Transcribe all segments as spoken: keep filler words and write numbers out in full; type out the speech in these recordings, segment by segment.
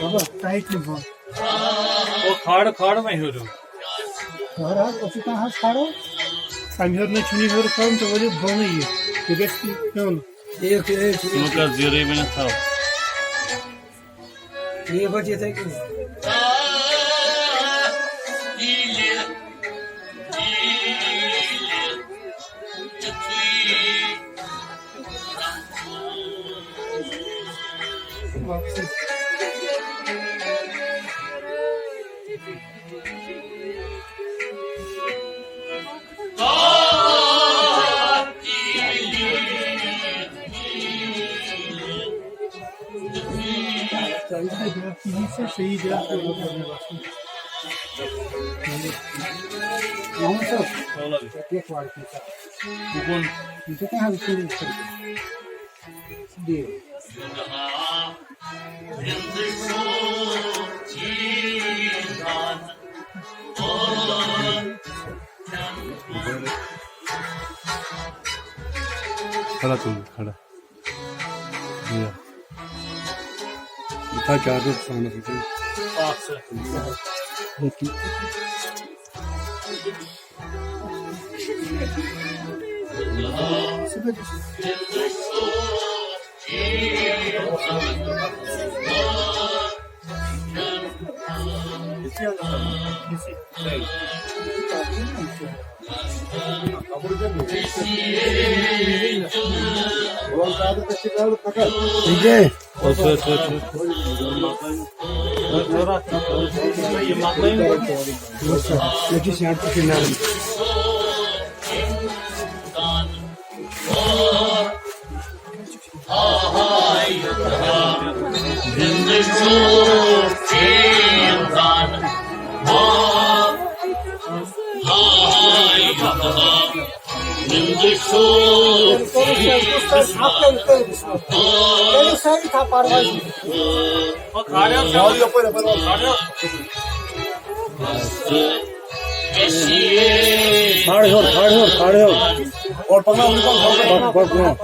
بابا، tight نہٕ بۄن۔ او، کھالہٕ، کھالہٕ وۄنۍ ہیوٚر۔ خٲر حظ، اوس یہِ کانٛہہ حظ کھالو؟ تَمہِ ہیوٚر نَے چھُنہٕ یہِ ہیوٚر کھالُن، ژےٚ وٲلِو بۄنٕے یہِ۔ یہِ گژھِ پیوٚن۔ ٹھیٖک، ٹھیٖک، ٹھیٖک۔ ژٕ مہٕ کر زیٖرٕے ؤنِتھ تھاو۔ ٹھیٖک پٲٹھۍ یِتھَے کٔنۍ۔ محمد صٲب، کیٛاہ کیٛاہ کھوڑ چھُ؟ بہٕ کُن؟ یہِ چھُ کانٛہہ حظ کُنہِ دِیِو۔ کھڑا تُل، کھڑا۔ بِہِو۔ یہِ تھاو چارجَس فونَس سۭتۍ۔ اَکھ سیکنڈ۔ ٹھیٖک ہے۔ اچھا، اچھا، اچھا۔ کھڑ ہیوٚر، کھڑ ہیوٚر، کھڑ ہیوٚر۔ اور پکڑا، اور نکال، اور پکڑا۔ پکڑ، پکڑ برونٛہہ۔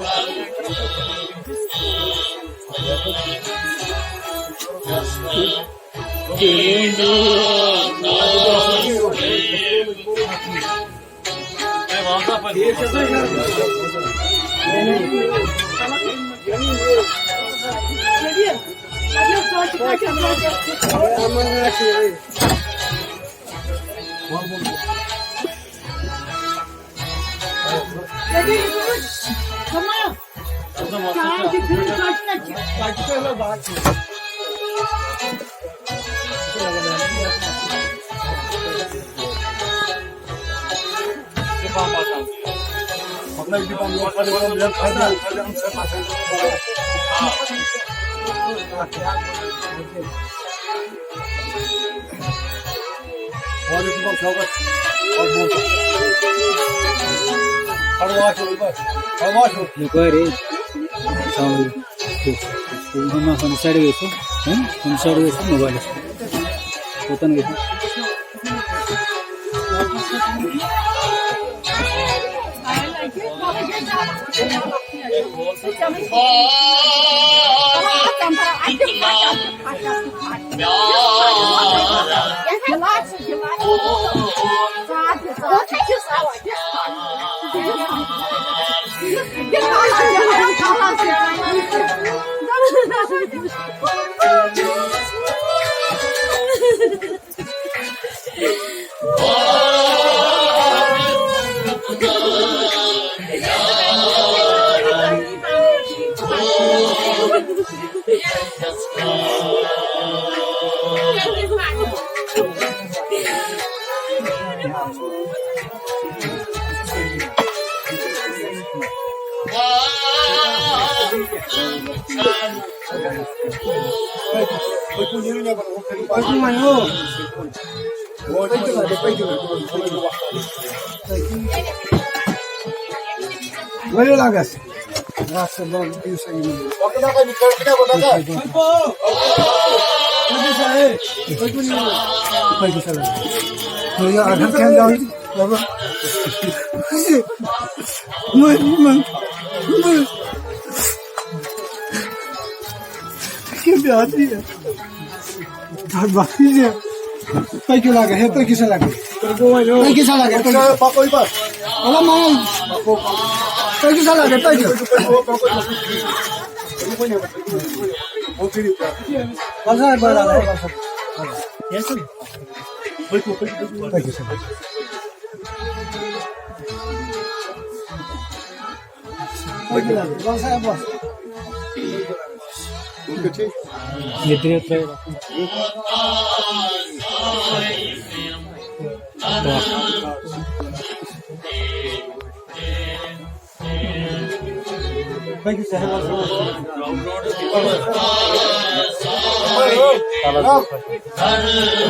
وعلیکم السلام۔ یپٲرۍ۔ السلام علیکم۔ ہم، ہم سایڈ گژھو۔ ہم، ہم سایڈ گژھو موبایلس پٮ۪ٹھ۔ کوٚتَن گژھو؟ ؤلِو لاگس۔ تۄہہِ کیٛاہ لگان؟ ہے، تۄہہِ کیٛاہ سا لگان؟ تۄہہِ کیٛاہ سا لگان؟ تۄہہِ کیٛاہ؟ الگ مال۔ تۄہہِ کیٛاہ سا لگان؟ تۄہہِ کیٛاہ؟ وَلہٕ سا، بَڑٕ علاوٕ، وَلہٕ سا۔ تۄہہِ کیٛاہ سا لگان؟ ییٚتہِ ترٛٲیِو۔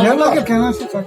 مےٚ لگہِ کھٮ۪نَس سۭتۍ۔